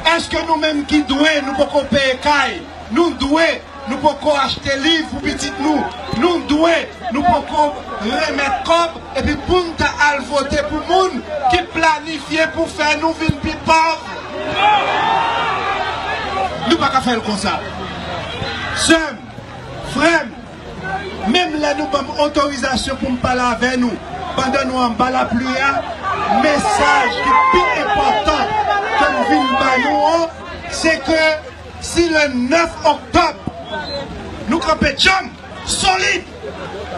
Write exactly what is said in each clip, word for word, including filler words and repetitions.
Èske nou menm ki dwe, nou poko peye kay? Nou dwe, nou poko achte liv pou pitit nou? Nou dwe, nou poko remèt kòb? Epi pou n ta al vote pou moun ki planifye pou fè nou vin pi pòv? Nou pa ka fè l konsa. Sè m, frè m, menm lè nou ban m otorizasyon pou m pale avè nou pandan nou anba lapli a, mesaj ki pi enpòtan ke m vin ba nou an, se ke si le nèf oktòb, nou kanpe djanm, solid,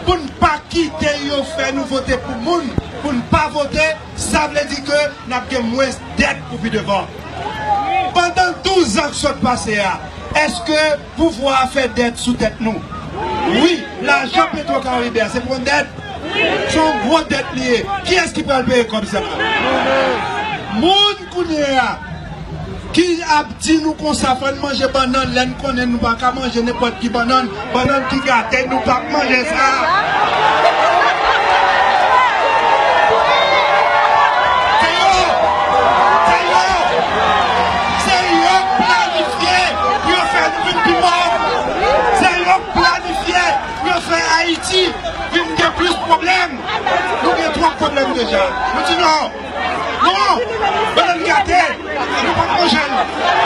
pou n pa kite yo fè nou vote pou moun, pou n pa vote, sa vle di ke n ap gen mwens dèt pou pi devan. Pandan douz an k sot pase a, èske pouvwa a fè dèt sou tèt nou? Wi, lajan Petro Caribe a, se pou yon dèt. Se yon gwo dèt li ye. Kiyès ki pral peye kòb sa a? Moun kounye a ki ap di nou konsa, fò n manje bannann, lè n konnen nou pa ka manje nenpòt ki bannann, bannann ki gate, nou p ap manje sa. Se yo, se yo, se yo k planifye pou yo fè nou vin pi pòv. Se yo k planifye pou yo fè Ayiti vin gen plis pwoblèm. Nou gen twòp pwoblèm deja. Nou di non. Non! Bannann gate! Nou p ap manje l!